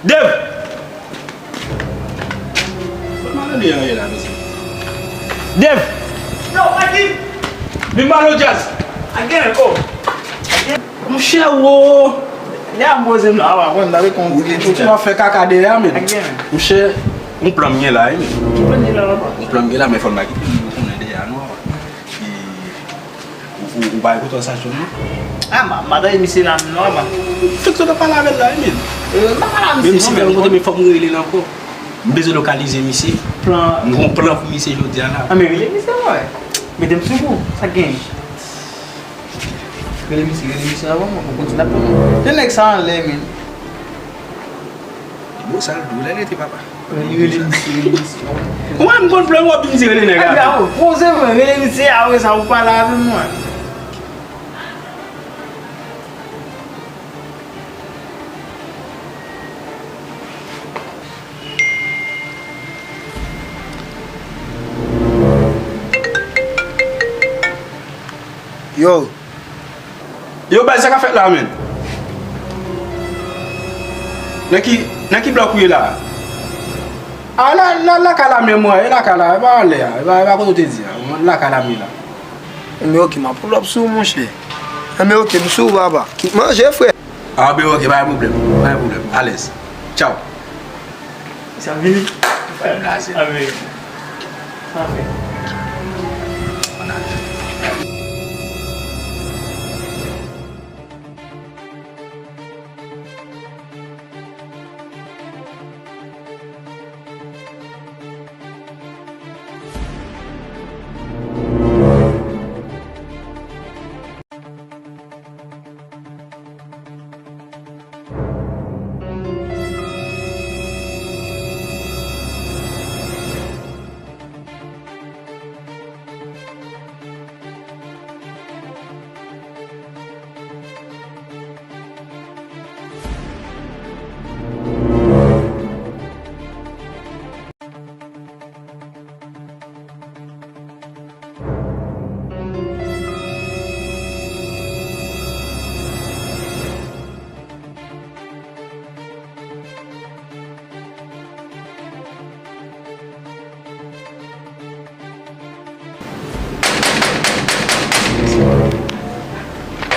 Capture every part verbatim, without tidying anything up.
Dave! Kot malere an ye la, mesye? Dave! Yo, Maki! Vin ba nou djaz! Again, oh! Again! Monchè, wo! Lè a m poze m la, w a konn, m ta vle konn. Ou, ou, ou ap fè kaka dèyè a, men. Again! Monchè, yon plan m gen la, wi, men. Ki plan m gen la, papa? Yon plan m gen la, men fò n pa kite moun konnen dèyè a, non, papa. E, Ou, ou, ou pa ekoute sa, John, non? Ah, ma, madanm misye la menm non, papa. Fèk sot ap pale avè l la, wi, men. Euh, m pa pale a misye. Menm si m fè l monte, men fòk m rele l ankò. M bezwen lokalize misye. Plan. M gon plan pou misye jodi a la. Ah, men rele misye, wè. Mete m sou kou. Sa k gen? Rele misye, rele misye avan, mwen, pou kontinye ap tann. Te nèg sa anlè, men. Bon, sa l dou, lè l rete, papa. Rele misye, rele misye. Mwen, m konn plan, w ap vin di rele nèg la. Poze mwen, rele misye, apre sa, ou pale avè mwen. Yo. Yo, baz, sa k ap fèt la, menm? Nan ki, nan ki blòk ou ye la? A, la, la, lakay la menm, wè, e lakay la, e pa anlè a, e pa, e pa kote w te di a, lakay la m ye la. Enben, oke, m ap pull up sou ou, monchè. Enben, oke, m sou ou, papa. Kit manje, frè. A, ben, oke, pa gen pwoblèm, pa gen pwoblèm, alèz. Tchaw. Sa vini. Fè blaze. Amèn. Amèn.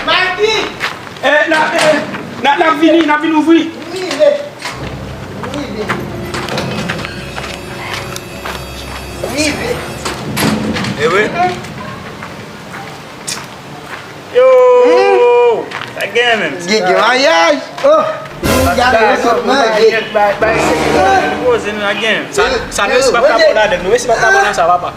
Maki! Eh, n ap, eh, n ap, n ap vini, n ap vin ouvri. M rive. M rive. M rive. E vre? Yo! Sa gen menm? Gen, gen maryaj. Oh! Moun gade yo sot manje. Poze nou la gen. Sa, sa nou resi pa ka pran ladan, nou resi pa ka pran nan sa, papa.